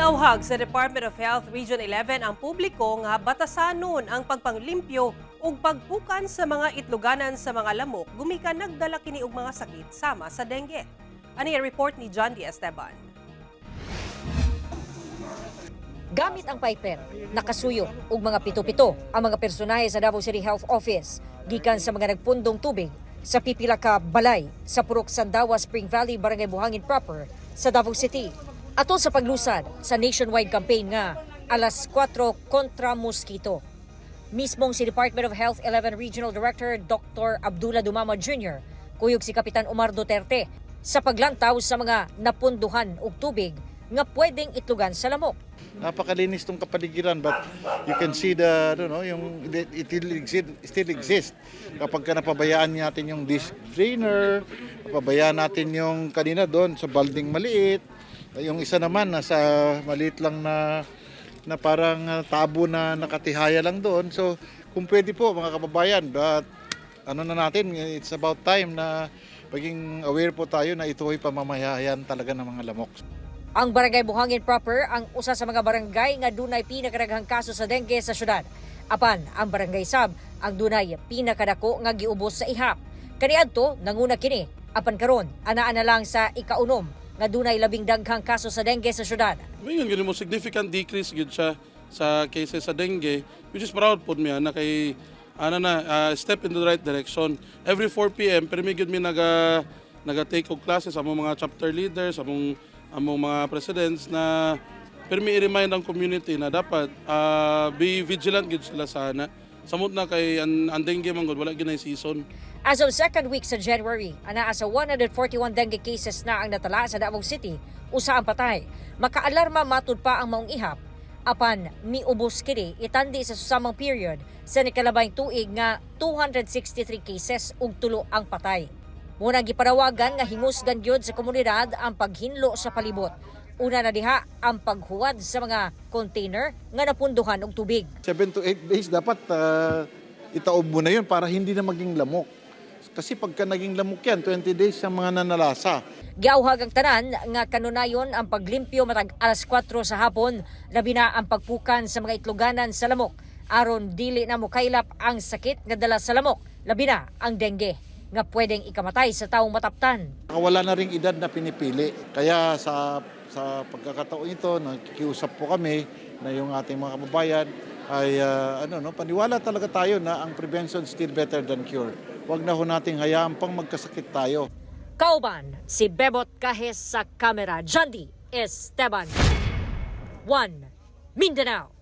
Giawhag sa Department of Health Region 11 ang publiko nga batasanon ang pagpanglimpyo ug pagpukan sa mga itluganan sa mga lamok gumikan nagdala kini og mga sakit sama sa dengue. Ani ang report ni John D. Esteban. Gamit ang piper, nakasuyo og mga pito-pito ang mga personahe sa Davao City Health Office gikan sa mga nagpundong tubig sa pipila ka balay sa Purok Sandawa, Spring Valley, Barangay Buhangin Proper sa Davao City. Ato sa paglusad sa nationwide campaign nga Alas 4 kontra Mosquito. Mismong si Department of Health 11 Regional Director Dr. Abdullah Dumama Jr. kuyog si Kapitan Omar Duterte sa paglantaw sa mga napunduhan og tubig nga pwedeng itlugan sa lamok. Napakalinis tong kapaligiran, but you can see the ano no, yung it still exist kapag ka napabayaan natin yung dish drainer, napabayaan natin yung kanina doon sa balding maliit, yung isa naman nasa maliit lang na na parang tabo na nakatihaya lang doon. So kung pwede po, mga kababayan, but ano na natin, it's about time na maging aware po tayo na ito ay pamamayayan talaga ng mga lamok. Ang Barangay Buhangin Proper ang usa sa mga barangay nga dunay pinakadaghang kaso sa dengue sa syudad. Apan ang Barangay Sab ang dunay pinakadako nga giubos sa ihap. Kaniadto nanguna kini apan karon anaa na lang sa ikaunom nga dunay labing daghang kaso sa dengue sa syudad. Mingon gani mo, significant decrease gyud siya sa cases sa dengue, which is proud pod mi ana kay ana na step in the right direction. Every 4 PM pero mi gyud mi naga take og classes among mga chapter leaders, among mga presidents na pero mi i-remind ang community na dapat be vigilant gyud sila sa ana. Samot na kay ang dengue man gud wala gyud season. As of second week sa January, anaa sa 141 dengue cases na ang natala sa Davao City, usa ang patay. Makaalarma matud pa ang maong ihap apan miubos kini itandi sa susamang period sa nikalabayng tuig nga 263 cases ug 3 ang patay. Muna gipanawagan nga hingusgan gyud sa komunidad ang paghinlo sa palibot. Una na diha ang paghuwad sa mga container nga napunduhan og tubig. 7 to 8 days dapat itaob mo na yun para hindi na maging lamok. Kasi pagka naging lamok yan, 20 days ang mga nanalasa. Giawhag ang tanan nga kanunayon ang paglimpyo matag alas 4 sa hapon, labi na ang pagpukan sa mga itluganan sa lamok aron dili na mokaylap ang sakit nga dala sa lamok, labi na ang dengue nga pwedeng ikamatay sa taong mataptan. Wala na ring edad na pinipili. Kaya sa pagkakataon ito, nakikiusap po kami na yung ating mga kababayan ay ano no, paniwala talaga tayo na ang prevention still better than cure. Huwag na ho nating hayaan pang magkasakit tayo. Kauban si Bebot Cajes sa kamera, Jandy Esteban. 1 Mindanao.